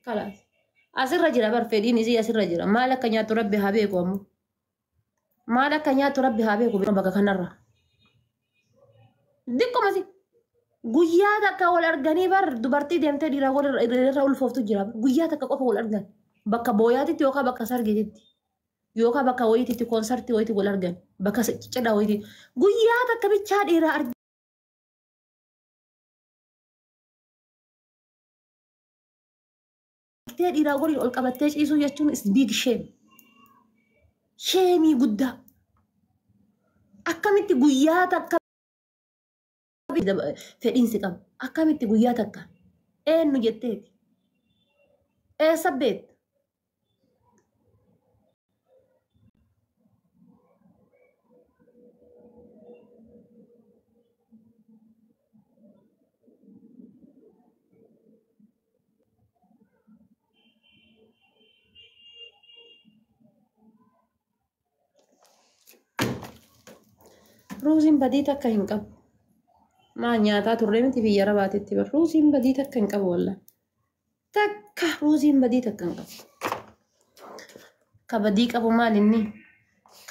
Kalaas. Asirra jira bar fedhiin isii asirra jira. Maal akka nyaattu rabbi haa beeku ammoo. Maal akka nyaattu rabbi haa beeku bakka kanarra. Diqqomasi. Guyyaa takka wal arganii bar dubartii deemtee dhiira wal irra ulfooftu jira. Guyyaa takka qofa wal argan. Bakka booyaatitti yookaan bakka sargiititti. Yookaan bakka wayiititti koonsartii wayiitti wal argan. Bakka cidha wayiitti. Guyyaa takka bichaa dhiira argitee dhiiraa waliin ol qabattee ciisuu jechuun is big shame. Sheemii guddaa. Akkamitti guyyaa takka fedhiinsi qaba. Akkamitti guyyaa takka eenyu jetteeti? Eessa beekta? Ruuziin badii takka hin qabu. Maa nyaataa turre miti biyya rabaatitti bar. Ruuziin badii takka hin qabu wallah. Takka ruuziin badii takka hin qabu. Ka badii qabu maal inni?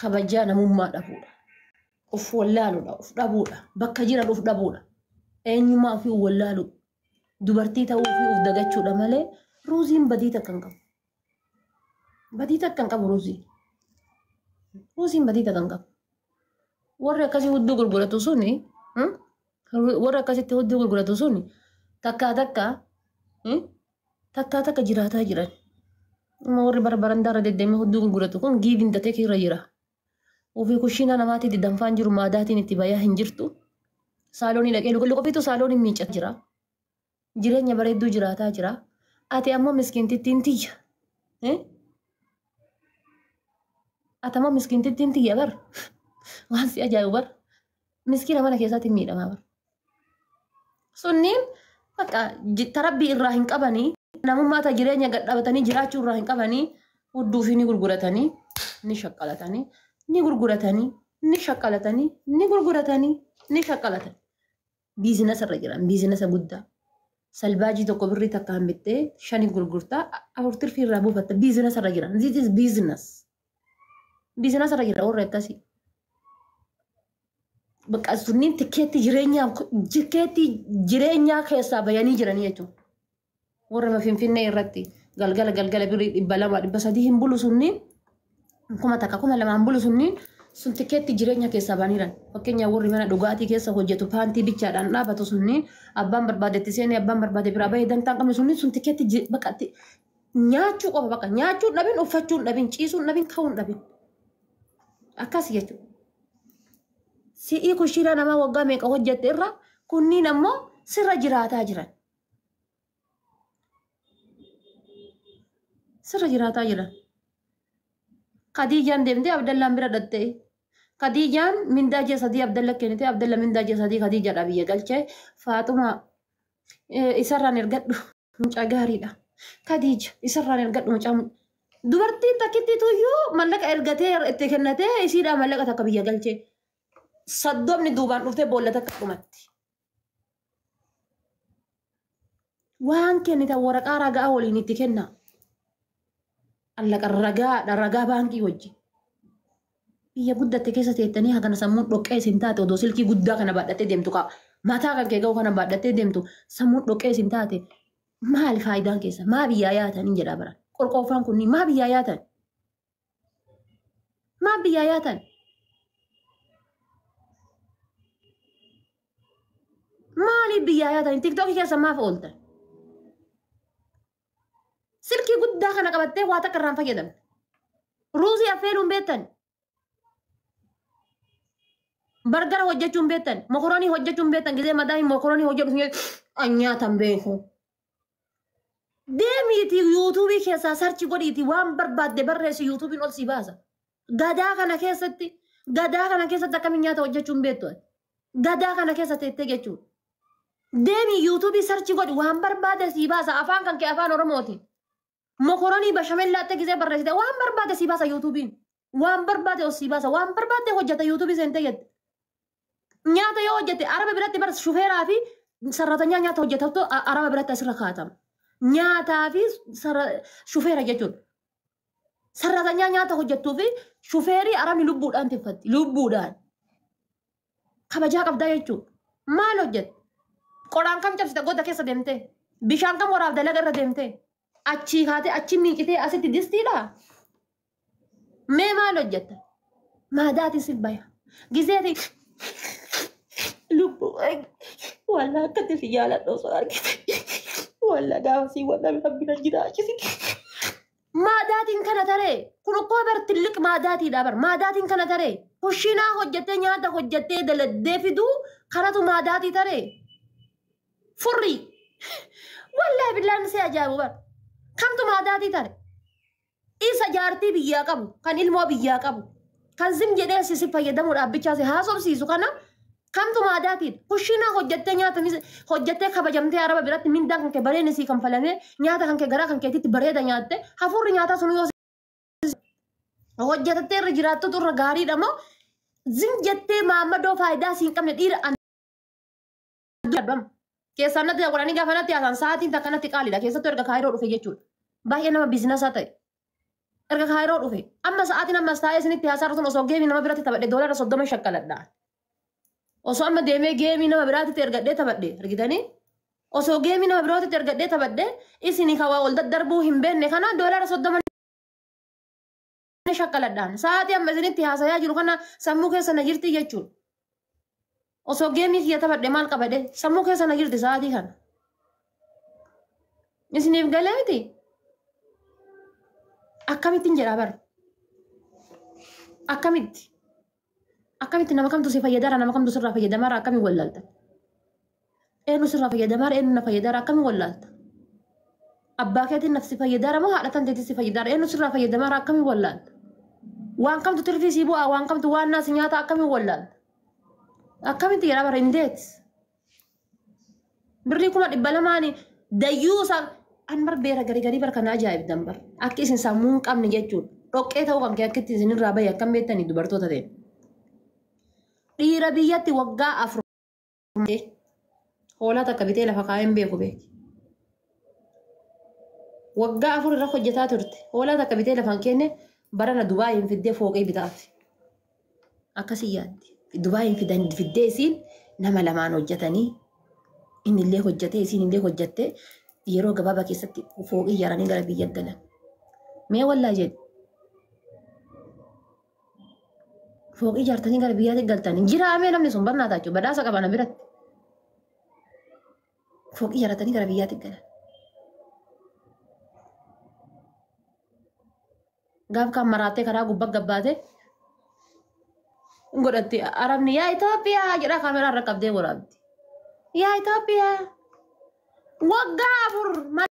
Kabajaa namummaa dhabuudha. Of wallaaluudha, of dhabuudha. Bakka jiran of dhabuudha. Eenyummaa ofii wallaalu. Dubartii ta'uu ofii of dagachuudha malee ruuziin badii takka hin qabu. Badii takka hin qabu ruuziin. Ruuziin badii takka hin qabu. Warri akkasii hudduu gurguratu suni warri akkasitti hudduu gurguratu suni takkaa takka takkaa takka jiraataa jiran. Amma warri bara barandaarra deddeemee hudduu gurguratu kun giivin datee irra jira. Ofii kushiinaa namaatiitti danfaan jiru maadaatiin itti bayaa hin jirtu. Saaloonii dhaqee luqofiitu saaloonii miicaa jira. Jireenya bareedduu jiraataa jira. Ati ammoo miskiintittiin tiyya. Ati ammoo miskiintittiin tiyya bar. Waan si ajaa'ibu bar. Miskiina mana keessatti miidhamaa bar. Sunniin bakka tarabbii irraa hin qabanii namummaa ta jireenya gad dhabatanii jiraachuu irraa hin qabanii hudduu fi ni gurguratanii ni shaqqalatanii ni gurguratanii ni shaqqalatanii ni gurguratanii ni shaqqalatanii. Biizinasa irra jiran biizinasa guddaa. Salbaajii tokko birrii takkaan bittee shani gurgurtaa afur tirfii irraa buufatta biizinasa irra jiran. This is business. Biizinasa irra jira warri akkasii. Bakka sunniin tikeetti jireenyaa keessaa bayanii jiranii jechuudha. Warra Finfinnee irratti galgala galgala birrii 200 300 hin bulu sunniin 1000 2000 hin bulu sunniin sun tikeetti jireenya keessaa baniiran. Fakkeenyaaf warri mana dhugaatii keessa hojjetu paantii bichaadhaan dhaabatu sunniin abbaan barbaadetti seenee abbaan barbaade biraa bahee dantaa hin qabne sunniin sun tikeetti bakka nyaachuu qofa bakka nyaachuu dhabin uffachuu dhabin ciisuu dhabin ka'uu dhabin akkas jechuudha. Si'ii kushiinaa namaa waggaa meeqa hojjette irra kunniin ammoo sirra jiraataa jiran. Sirra jiraataa jiran. Khadiijaan deemtee Abdallaan bira dhattee. Khadiijaan mindaa ji'a 3 Abdalla kennite Abdalla mindaa ji'a 3 Khadiijaadhaa biyya galchee Faaxuma isarraan ergadhu mucaa gaariidha. Khadiija isarraan ergadhu mucaa dubartiin takkittiitu iyyuu mallaqa ergatee itti kennatee isiidhaa mallaqa takka biyya galchee. Saddoomni duubaan dhuftee boolla takka dhumatti. Waan kennitan waraqaa ragaa waliin itti kennaa. Allaqa ragaadha ragaa baankii wajjin. Biyya guddatte keessa teettanii hagana sammuun dhoqqee isin taate odoo silkii guddaa kana baadhattee deemtu qaba. Mataa kan kee ga'u kana baadhattee deemtu sammuun dhoqqee isin taate maali faayidaan keessa? Maa biyyaa yaatan hin jedhaa baran. Qorqoofaan kunniin maa biyyaa yaatan? Maa biyyaa yaatan? Maaliif biyyaa yaatan? Tiktookii keessa maaf ooltan? Silkii guddaa kana qabattee waa takka irraan fayyadamte. Ruuzii affeeluun beektan. Bargara hojjechuun beektan. Mokoroonii hojjechuun beektan. Gizee madaa'in mokoroonii hojjedhu nyaatan beeku. Deemiitii yuutuubii keessaa sarchi godhiitii waan barbaadde barreessi yuutuubiin ol si baasa. Gadaa kana keessatti akkamiin nyaata hojjechuun beektu ati? Gadaa kana keessa teettee jechuudha. Deemii yuutuubii sarchi godhi waan barbaade sii baasa afaan kan kee afaan Oromootiin. Mokoroonii bashamellaatti gizee barreessite waan barbaade sii baasa yuutuubiin. Waan barbaade ol sii baasa waan barbaade hojjeta yuutuubii seentee jette. Nyaata yoo hojjette araba biratti bar shufeeraa fi sarratanyaa nyaata hojjetattu araba biratti asirra kaa'atama. Nyaataa fi shufeera jechuudha. Sarratanyaa nyaata hojjettuu fi shufeerii arabni lubbuudhaan tiffatti. Lubbuudhaan. Kabajaa qabdaa jechuudha. Maal hojjette? Qoraan kam cabsite goda keessa deemtee? Bishaan kam waraabde laga irra deemtee? Achii kaatee achi miicitee asitti distiidhaa? Mee maal hojjette? Maadaati si baya. Gizeeti lubbuu wallaa akkatti si jaaladhu osoo argite. Wallaa gaafa si wallaa rabbina jiraachisi. Maadaatiin kana taree kun ukkoo bar tilliq maadaatiidha bar maadaatiin kana taree kushinaa hojjettee nyaata hojjettee daladdee fiduu kanatu maadaatii taree furrii wallaa billaan si ajaa'ibu bar kamtu maadaatii tare isa jaartii biyyaa qabu kan ilmoo biyyaa qabu kan zim jedhee si fayyadamuudhaaf bichaa si haasofsiisu kana kamtu maadaatiidha kushinaa hojjettee nyaata hojjettee kabajamtee araba biratti mindaan kan kee bareedni sii kanfalamee nyaata kan kee garaa kan keetitti bareeda nyaatte hafuurri nyaataa sun yoo hojjetattee irra jiraattutu irra gaariidha moo zim jettee maammadoo faayidaa sii hin qabne dhiira keessaan natti godhanii gaafa natti haasan sa'aatiin takka natti qaaliidha keessattuu erga kaayiroo dhufe jechuudha baay'ee nama biizinasaa ta'e erga kaayiroo dhufe amma sa'aatiin ammas taa'ee isinitti haasaa sun osoo geemii nama biratti taphadhe $30 shakkaladha. Osoo amma deemee geemii nama biraatti ergadhee taphadhe argitanii osoo geemii nama biraatti ergadhee taphadhe isin kan ol daddarbuu hin beekne kana $30 shakkaladhaan sa'aatii amma isinitti haasayaa jiru kana sammuu keessa na jirti jechuudha. Osoo geemii kiyya taphadhe maal qabadhe sammuu keessa na jirti sa'aatii kana. Isiniif galee miti akkamittiin jedhaa bara akkamitti. Akkamitti nama kamtu si fayyadaara nama kamtu sirraa fayyadamaara akkamiin wallaalta? Eenyu sirraa fayyadamaara eenyu na fayyadaara akkamiin wallaalta? Abbaa keetiin nafsi fayyadaara moo haadha tanteetiin si fayyadaara eenyu sirraa fayyadamaara akkamiin wallaalta? Waan kamtu tirfii sii bu'aa waan kamtu waan naas nyaata akkamiin wallaalta? Akkamitti jedhaa bara indeet? Birrii 200,000 dayyuusa an bar beera garii garii bar kana ajaa'ibdan bar akka isin sammuu hin qabne jechuudha. Dhoqqee ta'uu kan kee akka itti isinirraa bahe akkam beektanii dubartoota ta'e. Dhiira biyyatti waggaa 4 hoolaa takka bitee lafa kaa'een beeku beeki. Waggaa 4 irra hojjetaa turte hoolaa takka bitee lafa hin kenne barana Dubaayin fiddee fooqee bitaaf. Akkasii yaaddi. Dubaayin fiddee isiin nama lamaan hojjetanii innillee hojjetee isiinillee hojjettee yeroo gabaabaa keessatti fooqii ijaaranii gara biyya galan. Mee wallaa jedhi. Fooqii ijaartanii gara biyyaatti galtanii jiraamee namni sun barnaa taachuu badhaasa qabana biratti. Fooqii ijaartanii gara biyyaatti galan. Gaaf kan maraattee karaa gubbaa gabbaate godhatti arabni yaa Itoophiyaa jedhaa kaameraa irra qabdee waraabdi. Yaa Itoophiyaa waggaa 4.